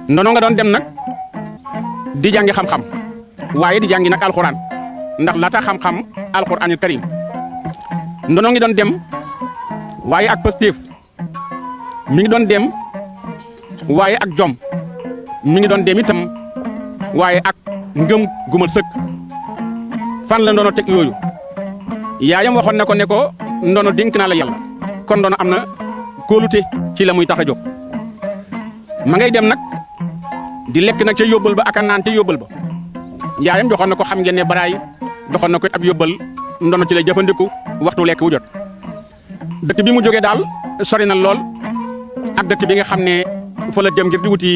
ndono nga doon dem nag di jàngi xam-xam waaye di jàngi nag alxuraan ndax laata xam-xam alxuraanil karim ndono ngi doon dem waaye ak pastéef mi ngi doon dem waaye ak jom mi ngi doon dem itam waaye ak ngëm gumal sëkk fan la ndono teg yooyu yaayam waxoon na ko ne ko ndono dénk naa la yàlla kon ndono am na kóolute ci la muy tax a jóg ma ngay dem nag di lekk nag ca yóbbal ba ak a naan ca yóbbal ba yaayam joxoon na ko xam ngeen ne baraay joxoon na ko ab yóbbal ndono ci lay jëfandiku waxtu lekk wu jot dëkk bi mu jógee daal sori na lool ak dëkk bi nga xam ne fa la jëm ngir di wuti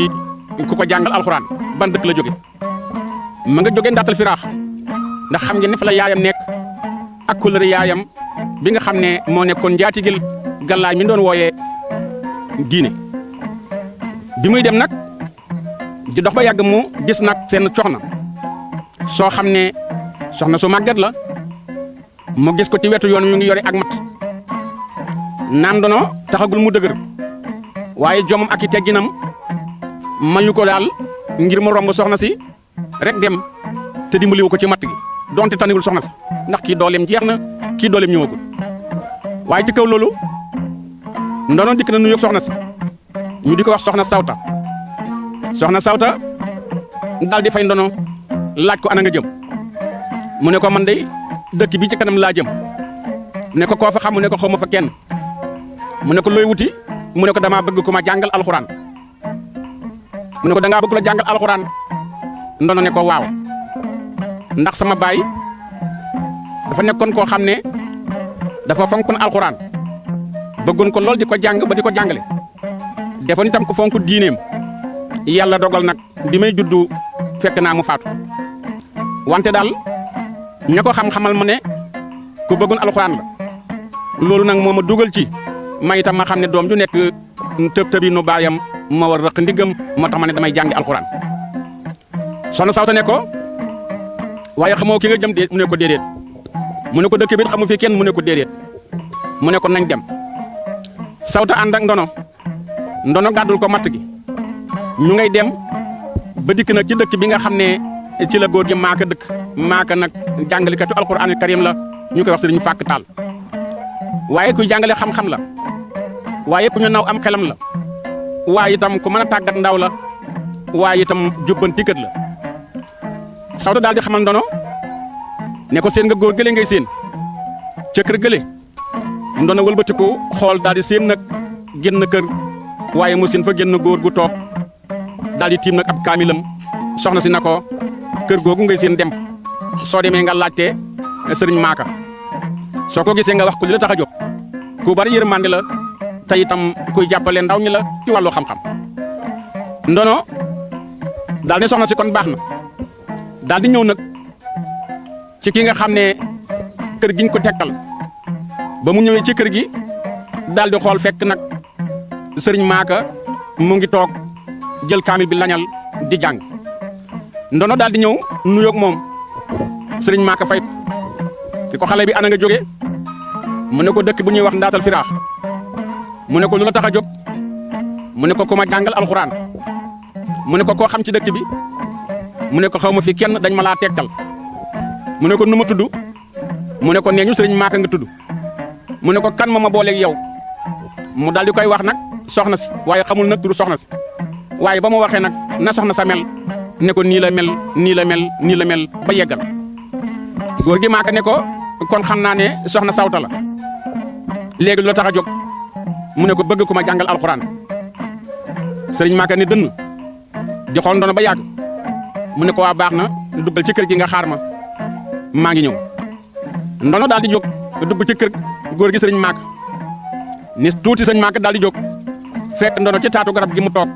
ku ko jàngal alxuraan ban dëkk la jóge ma nga jógee ndaatal firaax ndax xam ngeen ne fa la yaayam nekk ak kóllëre yaayam bi nga xam ne moo nekkoon njaatigil gàllaay mi doon wooyee diine bi muy dem nag di dox ba yàgg mu gis nag seen soxna soo xam ne soxna su màgget la mu gis ko ci wetu yoon yu ngi yore ak mat naam ndono taxagul mu dëgër waaye jomam ak i tegginam mayu ko daal ngir mu romb soxna si rek dem te dimbaliwu ko ci matt gi donte tanigul soxna si ndax kii dooleem jeex na kii dooleem ñëwagul waaye ci kaw loolu ndono dikk na nuyu soxna si ñu di ko wax soxna sawta daal di fay ndono laaj ko ana nga jëm mu ne ko man de dëkk bi ci kanam laa jëm ne ko koo fa xam mu ne ko xaw ma fa kenn mu ne ko looy wuti mu ne ko damaa bëgg ku ma jàngal alxuraan mu ne ko dangaa bëgg la jàngal alxuraan ndono ne ko waaw ndax sama baay dafa nekkoon koo xam ne dafa fonkoon alxuraan bëggoon ko lool di ko jàng ba di ko jàngale defoon itam ko fonk diineem yàlla dogal nag bi may juddu fekk naa mu faatu wante daal ña ko xam-xamal ma ne ku bëggoon alxuraan la loolu nag moo ma dugal ci ma itam ma xam ne doom ju nekk tëb-tëbi nu baayam ma war rëq ndiggam moo tax ma ne damay jàngi alxuraan soxna sawta ne ko waaye xamoo ki nga jëm déet mu ne ko déedéet mu ne ko dëkk bi xamu fi kenn mu ne ko déedéet mu ne ko nañ dem sawta ànd ak ndono gàddul ko matt gi ñu ngay dem ba dikk nag ci dëkk bi nga xam ne ci la góor gi maaka dëkk maaka nag jàngalikatu alxuraanul karim la ñu koy wax sëriñ fàkk taal waaye kuy jàngale xam-xam la waaye ku ñu naw am xelam la waaye itam ku mën a tàggat ndaw la waaye itam jubbantikat la sawta daal di xamal ndono ne ko seen nga góor gële ngay seen ca kër gële ndono wëlbatiku xool daal di seen nag génn kër waaye mu seen fa génn góor gu toog daal di tiim nag ab kaamilam soxna si na ko kër googu ngay seen dem soo demee nga laajte sëriñ maaka soo ko gisee nga wax ko li la tax a jóg ku bari yërmande la te itam kuy jàppale ndaw ñi la ci wàllu xam-xam ndono daal ne soxna si kon baax na daal di ñëw nag ci ki nga xam ne kër giñ ko tekkal ba mu ñëwee ci kër gi daal di xool fekk nag sëriñ maaka mu ngi toog jël kaamil bi lañal di jàng ndono daal di ñëw nuyoog moom sëriñ maaka fay ko xale bi ana nga jóge mu ne ko dëkk bu ñuy wax ndaatal firaax mu ne ko lu la tax a jóg mu ne ko ku ma jàngal alxuraan mu ne ko koo xam ci dëkk bi mu ne ko xaw ma fi kenn dañ ma laa tegtal mu ne ko nu ma tudd mu ne ko nee ñu sëriñ maaka nga tudd mu ne ko kan ma booleeg yow mu daal di koy wax nag soxna si waaye xamul nag turu soxna si waaye ba mu waxee nag na soxna sa mel ne ko nii la mel nii la mel nii la mel ba yeggal góor gi maaka ne ko kon xam naa ne soxna sawta la léegi lu la tax a jóg mu ne ko bëgg ku ma jàngal alxuraan sëriñ maaka ne dënn di xool ndono ba yàgg mu ne ko waa baax na duggal ci kër gi nga xaar ma maa ngi ñëw ndono daal di jóg dugg ci kër góor gi sëriñ maaka ni tuuti sëriñ maaka daal di jóg fekk ndono ci taatu garab gi mu toog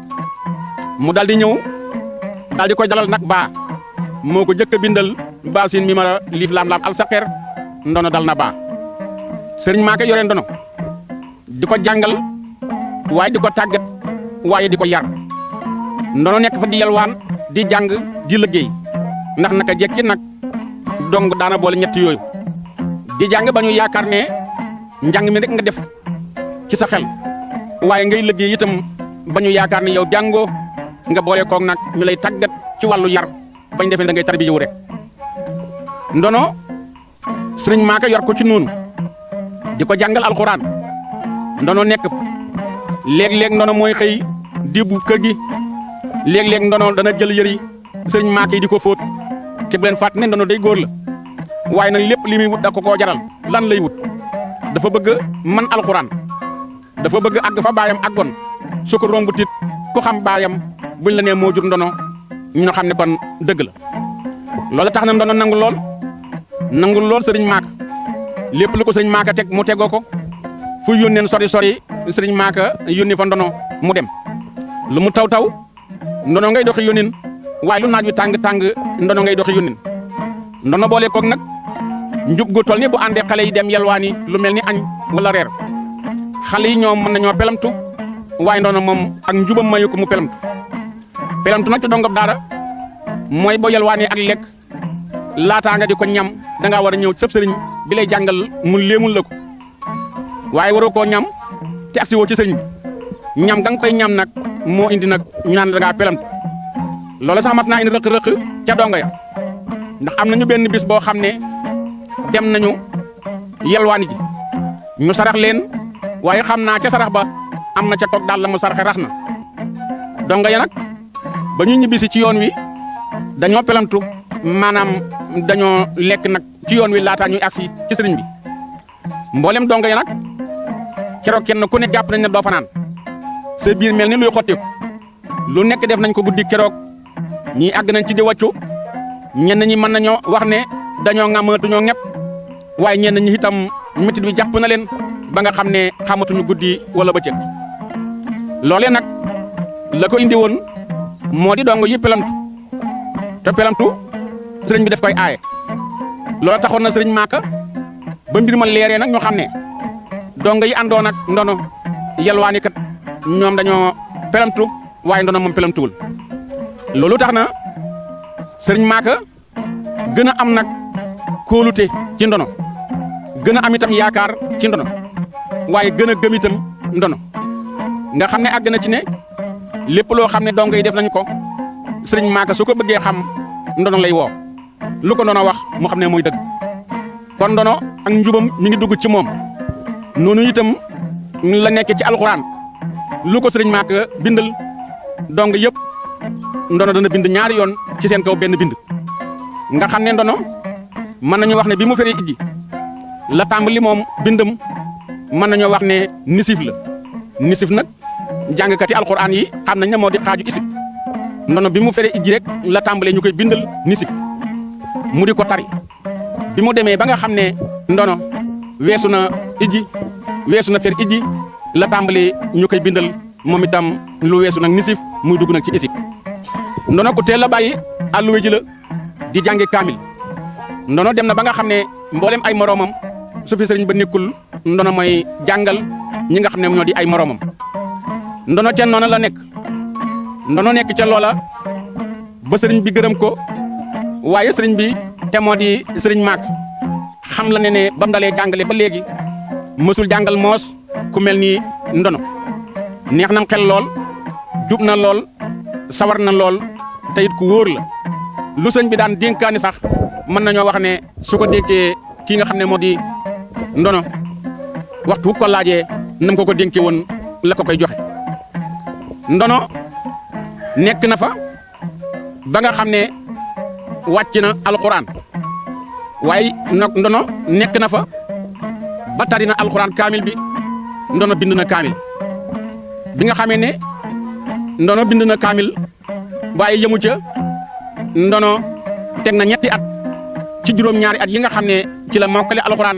mu daal di ñëw daal di koy dalal nag baa moo ko jëkk a bindal baa siin mi mara liif laam al saqeer ndono dal na baa sëriñ maaka yore ndono di ko jàngal waaye di ko tàggat waaye di ko yar ndono nekk fa di yalwaan di jàng di liggéey ndax naka jekki nag dong daana boole ñett yooyu di jàng ba ñu yaakaar ne njàng mi rek nga def ci sa xel waaye ngay liggéey itam ba ñu yaakaar ne yow jàngoo nga boole koog nag ñu lay tàggat ci wàllu yar bañ defee da ngay tarbiyewu rek ndono sëriñ Maaka yor ko ci noonu di ko jàngal alxuraan ndono nekk léeg-léeg ndono mooy xëy dibu kër gi léeg-léeg ndono dana jël yëri sëriñ Maaka yi di ko fóot te bu leen fàtt ne ndono day góor la waaye nag lépp li muy wut da ko koo jaral lan lay wut dafa bëgg man alxuraan dafa bëgg àgg fa baayam àggoon su ko romb tit ku xam baayam buñ la nee moo jur ndono ñu xam ne kon dëgg la loolu tax na ndono nangul lool sëriñ Maaka lépp lu ko sëriñ Maaka teg mu tegoo ko fu yónneen sori sëriñ Maaka yónni fa ndono mu dem lu mu taw ndono ngay doxi yónneen waaye lu naaj wi tàng ndono ngay doxi yónneen ndono boole koog nag njub gu toll ni bu àndee xale yi dem yalwaani lu mel ni añ wala reer xale yi ñoom mën nañoo pelamtu waaye ndono moom ak njubam mayu ko mu pelamtu nag ci dongob daara mooy boo yalwaani ak lekk laataa nga di ko ñam dangaa war a ñëw sëb sëriñ bi lay jàngal mu léemul la ko waaye waroo koo ñam te agsi woo ci sëriñ bi ñam ga nga koy ñam nag moo indi nag ñu naan dangaa pelamtu loolu sax mas naa indi rëq-rëq ca dongo ya ndax am nañu benn bis boo xam ne dem nañu yelwaani ji ñu sarax leen waaye xam naa ca sarax ba am na ca toog daal la mu saraxe rax na dongo ya nag ba ñu ñibbisi ci yoon wi dañoo pelamtu maanaam dañoo lekk nag ci yoon wi laataa ñuy agsi ci sëriñ bi mboolem dongo ya nag keroog kenn ku ne jàpp nañ ne doo fanaan sa biir mel ni luy xotteeku lu nekk def nañ ko guddi keroog ñii àgg nañ ci di wàccu ñenn ñi mën nañoo wax ne dañoo ŋàmmatuñoo ñepp waaye ñenn ñi itam métit bi jàpp na leen ba nga xam ne xamatuñu guddi wala bëccëg loolee nag la ko indi woon moo di dongo yi pelamtu te pelamtu sëriñ bi def koy aaye loola taxoon na sëriñ Maaka ba mbir ma leeree nag ñu xam ne dongo yi àndoon ak ndono yalwaani kat ñoom dañoo pelamtu waaye ndono moom pelamtuwul loolu tax na sëriñ Maaka gën a am nag kóolute ci ndono gën a am itam yaakaar ci ndono waaye gën a gëm itam ndono nga xam ne àgg na ci ne lépp loo xam ne dongo yi def nañ ko sëriñ Maaka su ko bëggee xam ndono lay woo lu ko ndono wax mu xam ne mooy dëgg kon ndono ak njubam mi ngi dugg ci moom noonu itam la nekk ci alxuraan lu ko sëriñ Maaka bindal dongo yëpp ndono dana bind ñaari yoon ci seen kaw benn bind nga xam ne ndono mën nañu wax ne bi mu feree ijji la tàmbali moom bindam mën nañoo wax ne nisif la nisif nag jàngkati alxuraan yi xam nañ ne moo di xaaju isib ndono bi mu feree ijji rek la tàmbalee ñu koy bindal nisif mu di ko tari bi mu demee ba nga xam ne ndono weesu na ijji weesu na fer ijji la tàmbalee ñu koy bindal moom itam lu weesu nag nisif muy dugg nag ci isib ndono ku teel la bàyyi àlluwe ji la di jànge kaamil ndono dem na ba nga xam ne mboolem ay moroomam su fi sëriñ ba nekkul ndono mooy jàngal ñi nga xam ne ñoo di ay moroomam ndono ca noona la nekk ndono nekk ca loola ba sëriñ bi gërëm ko waaye sëriñ bi te moo di sëriñ Maaka xam la ne ba mu dalee jàngale ba léegi mësul jàngal moos ku mel ni ndono neex na xel lool jub na lool sawar na lool te it ku wóor la lu sëñ bi daan dénkaani sax mën nañoo wax ne su ko dénkee kii nga xam ne moo di ndono waxtu bu ko laajee nam ko dénkee woon la ko koy joxe ndono nekk na fa ba nga xam ne wàcc na alxuraan waaye nag ndono nekk na fa ba tari na alxuraan kaamil bi ndono bind na kaamil bi nga xamee ne ndono bind na kaamil waaye yemu ca ndono teg na ñetti at ci juróom-ñaari at yi nga xam ne ci la mokkale alxuraan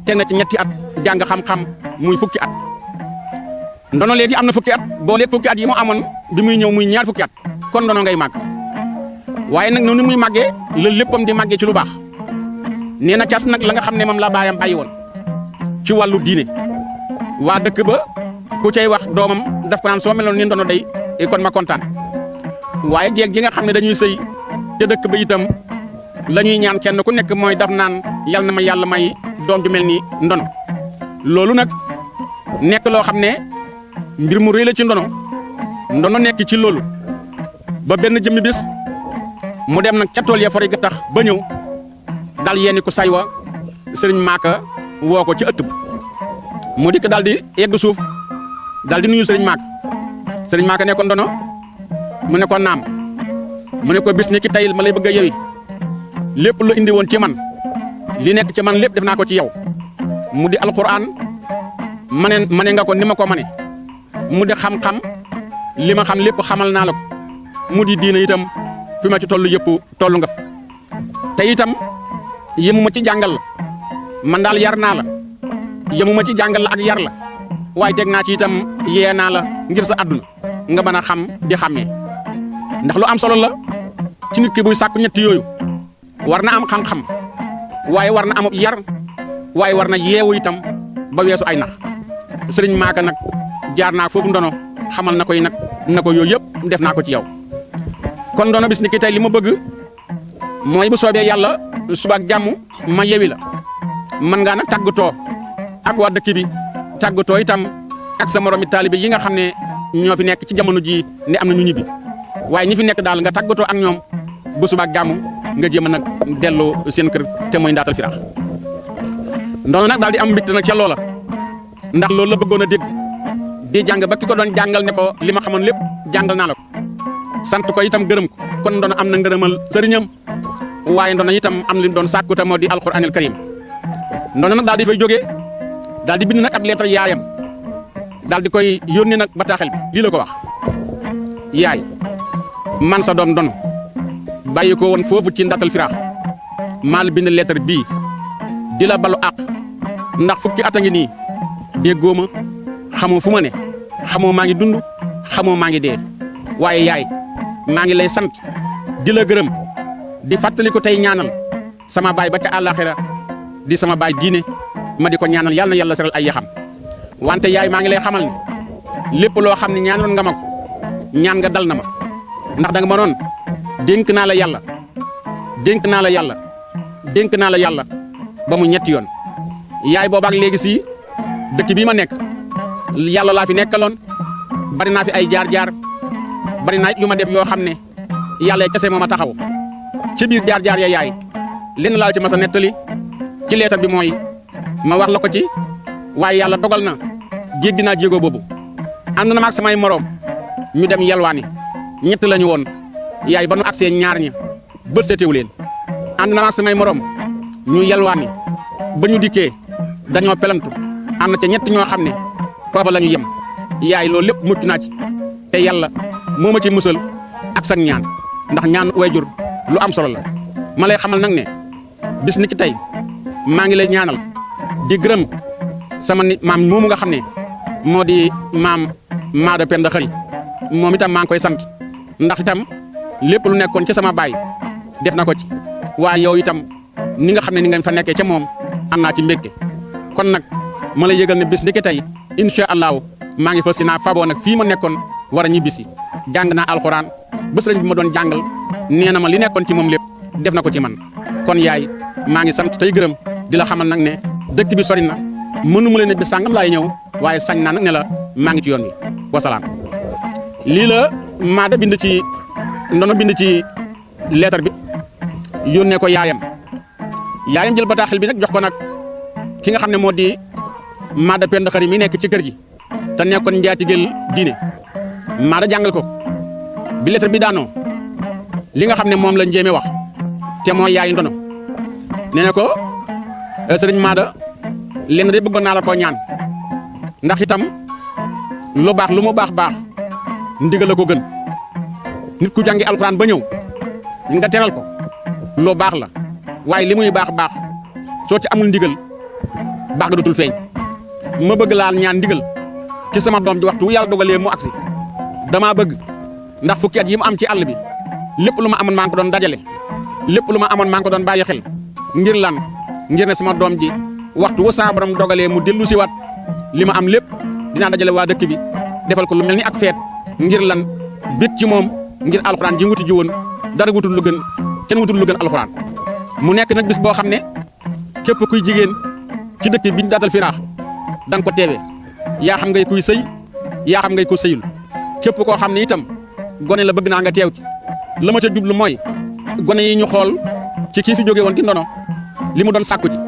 teg na ci ñetti at jàng xam-xam muy fukki at ndono léegi am na fukki at boole fukki at yi mu amoon bi muy ñëw muy ñaar fukki at kon ndono ngay màgg waaye nag noonu muy màggee la léppam di màggee ci lu baax nee na cas nag la nga xam ne moom la baayam bàyyi woon ci wàllu diine waa dëkk ba ku cay wax doomam daf ko naan soo meloon ni ndono day kon ma kontaan waaye jeeg ji nga xam ne dañuy sëy te dëkk ba itam la ñuy ñaan kenn ku nekk mooy daf naan yal na ma yàlla may doom ju mel ni ndono loolu nag nekk loo xam ne mbir mu rëy la ci ndono nekk ci loolu ba benn jëmmi bis mu dem nag ca tool ya fori ga tax ba ñëw dal yenni ko say wa sëriñ Maaka woo ko ci ëtt ba mu dikk daal di yegg suuf daal di nuyu sëriñ Maaka ne ko ndono mu ne ko naam mu ne ko bis ni ki tey ma lay bëgg a yewi lépp lu indi woon ci man li nekk ci man lépp def naa ko ci yow mu di alquran mane nga ko ni ma ko mane mu di xam-xam li ma xam lépp xamal naa la ko mu di diina itam fi ma ci tollu yëpp tollu nga te itam yemu ma ci jàngal la man daal yar naa la yemu ma ci jàngal la ak yar la waaye teg naa ci itam yee naa la ngir sa àdduna nga mën a xam di xàmmee ndax lu am solo la ci nit ki buy sàkku ñett yooyu war na am xam-xam waaye war na am yar waaye war na yeewu itam ba weesu ay nax sëriñ Maaka nag jaar naa foofu ndono xamal na koy nag na ko yooyu yëpp def naa ko ci yow kon ndono bis ni ki tey li ma bëgg mooy bu soobee yàlla suba ak jàmm ma yewi la mën ngaa nag tàggatoo ak waa dëkk bi tàggatoo itam ak sa moromi taalibe yi nga xam ne ñoo fi nekk ci jamono ji ne am na ñu ñibbi waaye ñi fi nekk daal nga tàggatoo ak ñoom bu suba ak jàmm nga jéem a nag delloo seen kër te mooy Ndaatal Firaax ndono nag daal di am mbégte nag ca loola ndax loolu la bëggoon a dégg di jàng ba ki ko doon jàngal ne ko li ma xamoon lépp jàngal naa la ko sant ko itam gërëm ko kon ndono am na ngërëmal sëriñam waaye ndono itam am li mu doon sàkku te moo di alquranil karim ndono nag daal di fay jógee daal di bind nag ab lettre yaayam daal di koy yónni nag bataaxel bi lii la ko wax yaay man sa doom ndono bàyyi ko woon foofu ci Ndaatal Firaax maa la bind lettre bii di la balu àq ndax fukki at a ngi nii déggoo ma xamoo fu ma ne xamoo maa ngi dund xamoo maa ngi dee waaye yaay maa ngi lay sant di la gërëm di fàttali ko tey ñaanal sama baay ba ca àllaaxira di sama baay diine ma di ko ñaanal yàlla na yàlla seral ay yaxam wante yaay maa ngi lay xamal ne lépp loo xam ne ñaanaloon nga ma ko ñaan nga dal na ma ndax da nga ma noon dénk naa la yàlla dénk naa la yàlla dénk naa la yàlla ba mu ñetti yoon yaay boobaak léegi si dëkk bii ma nekk yàlla laa fi nekkaloon bari naa fi ay jaar-jaar bari naa it yu ma def yoo xam ne yàlla kese moo ma taxaw ci biir jaar-jaar ya yaay lenn laal ci ma sa nettali ci leetar bi mooy ma wax la ko ci waaye yàlla dogal na jéggi naa jéego boobu ànd na ma ak samay moroom ñu dem yalwaani ñett lañu woon yaay ba nu agsee ñaar ña bët seetewu leen ànd na ma ak samay moroom ñu yalwaani ba ñu dikkee dañoo pelantu ànd ca ñett ñoo xam ne foofa la ñu yem yaay loolu lépp mucc naa ci te yàlla moo ma ci musal ak sa ñaan ndax ñaan wayjur lu am solo la ma lay xamal nag ne bis ni ki tey maa ngi lay ñaanal di gërëm sama nit maam moomu nga xam ne moo di maam Maada Penda Xari moom itam maa ngi koy sant ndax itam lépp lu nekkoon ci sama baay def na ko ci waaye yow itam ni nga xam ne ni ngeen fa nekkee ca moom am naa ci mbégte kon nag ma lay yëgal ne bis ni ki tey incha allahu maa ngi fas si naa faboo nag fii ma nekkoon war a ñibbisi jàng naa alxuraan ba sëriñ bi ma doon jàngal nee na ma li nekkoon ci moom lépp def na ko ci man kon yaay maa ngi sant tey gërëm di la xamal nag ne dëkk bi sori na mënu mu leen ne bi sàngam laay ñëw waaye sañ naa nag ne la maa ngi ci yoon wi wasalaam. lii la Maada bind ci ndono bind ci leetar bi yónnee ko yaayam jël bataaxel bi nag jox ko nag ki nga xam ne moo di Maada Penda Xari mi nekk ci kër gi te nekkoon njaatigeel diine Maada jàngal ko bi lettre bi daanoo li nga xam ne moom la njéeme wax te mooy yaay ndono nee na ko sëriñ Maada lenn de bëggoon naa la koo ñaan ndax itam lu baax lu mu baax baax ndigal la ko gën nit ku jàngi alxuraan ba ñëw nga teral ko lu baax la waaye li muy baax baax soo ci amul ndigal baax ga dootul feeñ ma bëgg laal ñaan ndigal ci sama doom ji waxtu yàlla dogalee mu agsi dama bëgg ndax fukki at yi mu am ci àll bi lépp lu ma amoon maa ngi ko doon dajale lépp lu ma amoon maa ngi ko doon bàyyi xel ngir lan ngir ne sama doom ji waxtu wu saa borom dogalee mu dellu si waat li ma am lépp dinaa dajale waa dëkk bi defal ko lu mel ni ak feet ngir lan bég ci moom ngir alxuraan ji wuti ji woon dara wutul lu gën kenn wutul lu gën alxuraan mu nekk nag bis boo xam ne képp kuy jigéen ci dëkk bi ñu Ndaatal Firaax da nga ko teewee yaa xam ngay kuy sëy yaa xam ngay ko sëyul képp koo xam ne itam gone la bëgg naa nga teew ci la ma ca jublu mooy gone yi ñu xool ci kii fi jóge woon di ndono li mu doon sàkku ji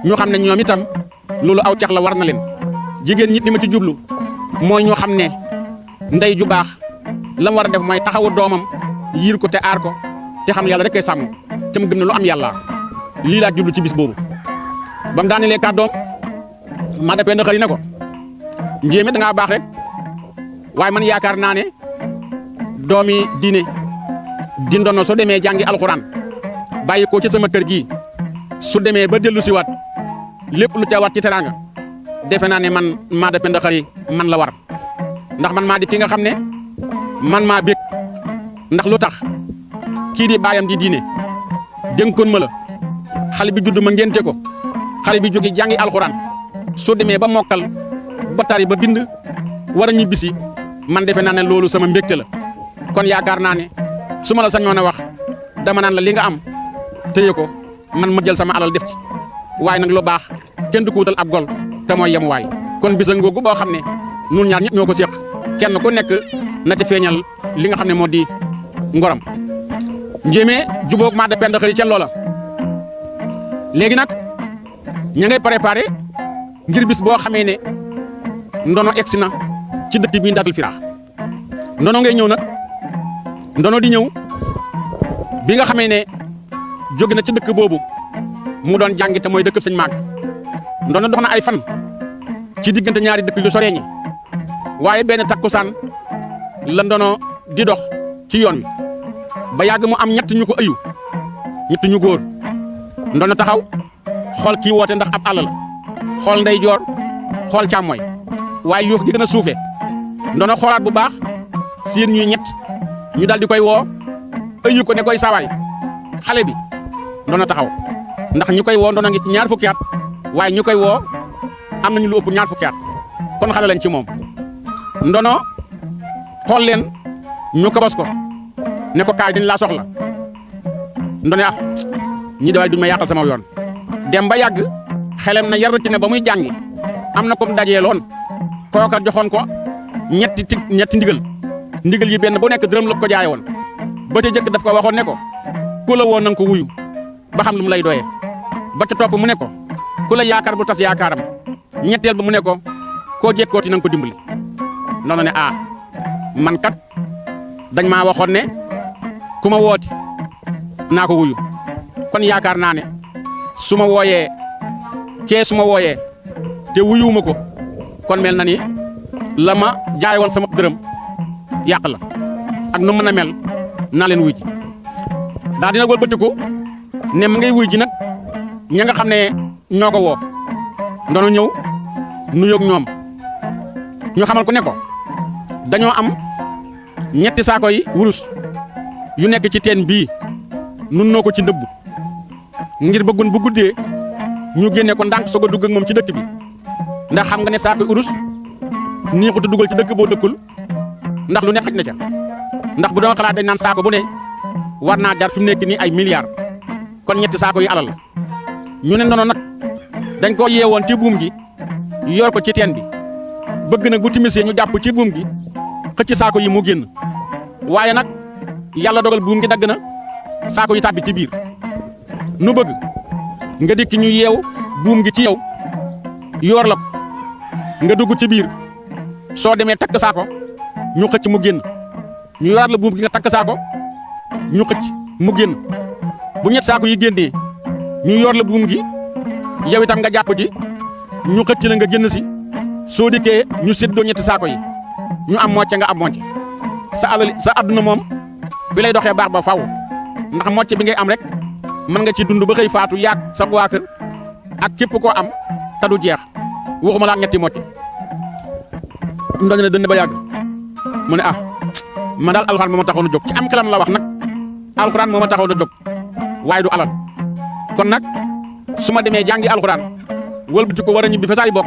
ñu xam ne ñoom itam loolu aw cax la war na leen jigéen ñi li ma ci jublu mooy ñu xam ne ndey ju baax la mu war a def mooy taxawu doomam yiir ko te aar ko te xam ne yàlla rek kay sàmm te mu gëm ne lu am yàlla lii laa jublu ci bis boobu. ba mu daanelee kàddoom maa dapee na xëri na ko njéeme da ngaa baax rek waaye man yaakaar naa ne doomi diine di ndono soo demee jàngi alxuraan bàyyi ko ci sama kër gii su demee ba dellu si waat lépp lu ca wat ci teraanga defe naa ne man maa dapee na xëri man la war ndax man maa di ki nga xam ne man maa bég ndax lu tax kii di baayam di diine dénkoon ma la xale bi judd ma ngénte ko xale bi jóge jàngi alxuraan su demee ba mokkal ba tari ba bind war a ñibbisi man defe naa ne loolu sama mbégte la kon yaakaar naa ne su ma la sañoon a wax dama naan la li nga am téye ko man ma jël sama alal def ci waaye nag lu baax kenn du ko wutal ab gol te mooy yem waay kon bisa ngoogu boo xam ne nun ñaar ñëpp ñoo ko séq kenn ku nekk na ca feeñal li nga xam ne moo di ngoram njéemee jubóog maa de pend xëri ca loola léegi nag ña ngay préparé ngir bis boo xamee ne ndono egsi na ci dëkk bii Ndakal Firaax ndono ngay ñëw nag ndono di ñëw bi nga xamee ne jóge na ci dëkk boobu mu doon jàngi te mooy dëkk sëñ Maag ndono dox na ay fan ci diggante ñaari dëkk yu soree ñi waaye benn takkusaan la ndono di dox ci yoon wi ba yàgg mu am ñett ñu ko ëyu ñett ñu góor ndono taxaw xool kii woote ndax ab àll la xool ndeyjoor xool càmmooy waaye yuux gi gën a suufe ndono xoolaat bu baax seen ñuy ñett ñu dal di koy woo ëyu ko ne koy sawaay xale bi ndono taxaw ndax ñu koy woo ndono ngi ci ñaar fukki at waaye ñu koy woo am nañu lu ëpp ñaar fukki at kon xale lañ ci moom ndono xool leen ñu kabas ko ne ko kaay dañ laa soxla ndone ah ñi daway duñ ma yàqal sama yoon dem ba yàgg xelem na yar ci ne ba muy jàngi am na comme dajee loon kooka joxoon ko ñetti ndigal yi benn bu nekk dërëm la ko jaay woon ba ca jëkk daf ko waxoon ne ko ku la woon na nga ko wuyu ba xam lu mu lay doyee ba ca topp mu ne ko ku la yaakaar bu tas yaakaaram ñetteel ba mu ne ko koo jekkooti na nga ko dimbali noonu ne ah man kat dañ maa waxoon ne ku ma wooti naa ko wuyu kon yaakaar naa ne su ma wooyee kee su ma wooyee te wuyuwuma ko kon mel na ni la ma jaay woon sama dërëm yàq la ak nu mën a mel naa leen wuy ji daa dina wëlbatiku ne ma ngay wuy ji nag ña nga xam ne ñoo ko woo ndono ñëw nuyoog ñoom ñu xamal ko ne ko dañoo am ñetti saako yi wurus yu nekk ci teen bii nun noo ko ci ndëbb ngir bëggun bu guddee ñu génne ko ndànk soog a dugg ak moom ci dëkk bi ndax xam nga ne saako urus nii ko dugal ci dëkk boo dëkkul ndax lu ne xaj na ca ndax bu doon xalaat dañ naan saako bu ne war naa jar fi mu nekk nii ay milliards kon ñetti saako yi alal la ñu ne ndono nag dañ koo yeewoon ci buum gi yor ko ci teen bi bëgg nag bu timisee ñu jàpp ci buum gi xëcc saako yi mu génn waaye nag yàlla dogal buum gi dagg na saako yi tàbbi ci biir nu bëgg nga dikk ñu yeew buum gi ci yow yor la ko nga dugg ci biir soo demee takk saako ñu xëcc mu génn ñu yoraat la buum gi nga takk saako ñu xëcc mu génn bu ñett saako yi génnee ñu yor la buum gi yow itam nga jàpp ci ñu xëcc la nga génn si soo dikkee ñu séddoo ñetti saako yi ñu am mocce nga am mocce sa adduna moom bi lay doxee baax ba faw ndax mocce bi ngay am rek mën nga ci dund ba xëy faatu yaag sa waa kër ak képp koo am te du jeex waxuma laa ñetti mocce ndoñ ne dënd ba yàgg mu ne ah man daal alxuraan moo ma taxoon a jóg ci am xelam la wax nag alxuraan moo ma taxoon a jóg waaye du alal kon nag su ma demee jàngi alxuraan wëlbati ko war a ñibbi fa saay bokk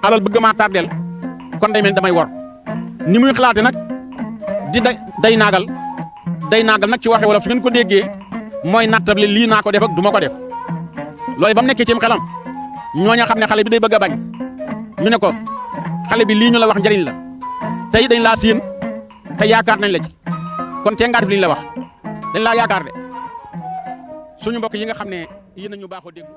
alal bëgg maa tardeel kon day mel damay wor ni muy xalaate nag di day naagal nag ci waxe wala su ngeen ko déggee mooy nattable lii naa ko def ak du ma ko def loolu ba mu nekkee ci xelam ñooña xam ne xale bi day bëgg a bañ ñu ne ko xale bi lii ñu la wax njariñ la tey dañ laa séen te yaakaar nañ la ci kon tee ngaa def li ñu la wax dañ laa yaakaar de suñu mbokk yi nga xam ne yéen a ñu baaxoo dégg.